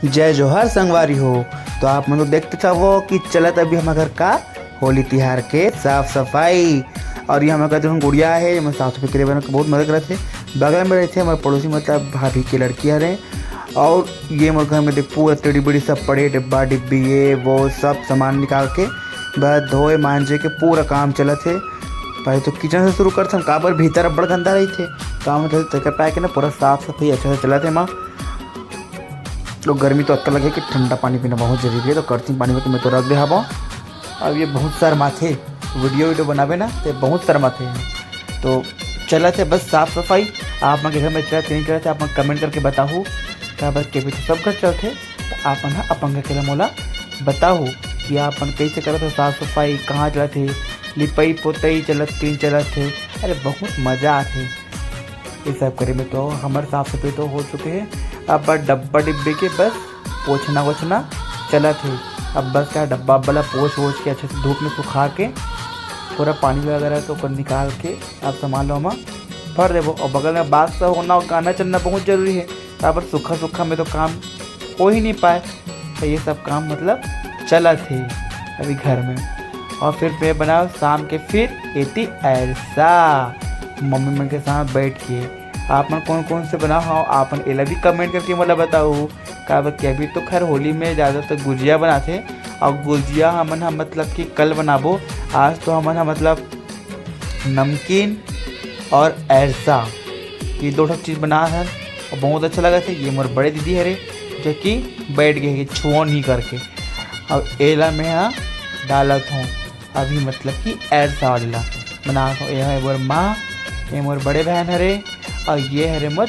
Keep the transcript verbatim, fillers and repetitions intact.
जय जोहार संगवारी हो। तो आप मन तो देखते हवो कि चलत अभी हमर घर का होली तिहार के साफ सफाई। और ये हमर घर जो गुड़िया हे, ये मन साफ सफाई करे बर बहुत मदद करत हे। बगल में रहिथे हमर पड़ोसी, मतलब भाभी के लड़की हरे। और ये मोर घर में देख, पूरा टेढ़ी बेढ़ी सब पड़े, डिब्बा डिब्बी, ये वो सब सामान निकाल के बस धोए मांजे के पूरा काम चलत हे। पहले तो किचन से शुरू करथन, काबर भीतर अब्बड़ गंदा रहिथे। काम मतलब तेकर पाए के ना पूरा साफ सफाई अच्छा से चलत हे माँ। तो गर्मी तो अतका लगे कि ठंडा पानी पीना बहुत जरूरी है। तो करती पानी में तो मैं तो रख दे हवा। अब ये बहुत शर्माथे, वीडियो वीडियो बनावे ना तो बहुत शर्माथे। तो चलत हे बस साफ सफाई। आप मन के घर में चलत हे नहीं चलत हे, आप मन कमेंट करके बताहू। काबर के भी तो सब घर चलथे, तो आप मन ह अपन घर के ला मोला बताहू कि आप मन कैसे करत हो साफ सफाई, कहाँ चलत हे, लिपई पोतई चलत, क्लीन चलत हे। अरे बहुत मजा आथे ये सब करे में। तो हमर साफ सफाई तो हो चुके हे, अब बस डब्बा डिब्बे के बस पोछना वोछना चलत हे। अब बस का डब्बा अब्बा ला पोछ वोछ के अच्छे से धूप में सुखा के पूरा पानी वगैरह के ऊपर निकाल के आप सामान लो हम भर देबो। और बगल में बात सब होना और गाना चलना बहुत जरूरी है, काबर सूखा सूखा में तो काम हो ही नहीं पाए। तो ये सब काम मतलब चलत हे अभी घर में। और फिर मैं बनाओ शाम के फिर एती ऐसा मम्मी मन के साथ बैठ के। आप मन कौन कौन से बनाओ हो, आप मन एला भी कमेंट करके मोला बताओ। काबर कि अभी तो खैर होली में ज़्यादातर गुजिया बनाथे, और गुजिया हमन ह मतलब कि कल बनाबो। आज तो हमन ह मतलब नमकीन और ऐसा, ये दो ठो चीज़ बना है और बहुत अच्छा लगा थे। ये मोर बड़े दीदी हरे जो कि बैठ गए कि छुओ नहीं करके। अब एला मैं ह डालत हूँ अभी, मतलब कि ऐसा वाला बनात हूँ। ये है मोर माँ, ये मोर बड़े बहन हरे और ये हरे मोर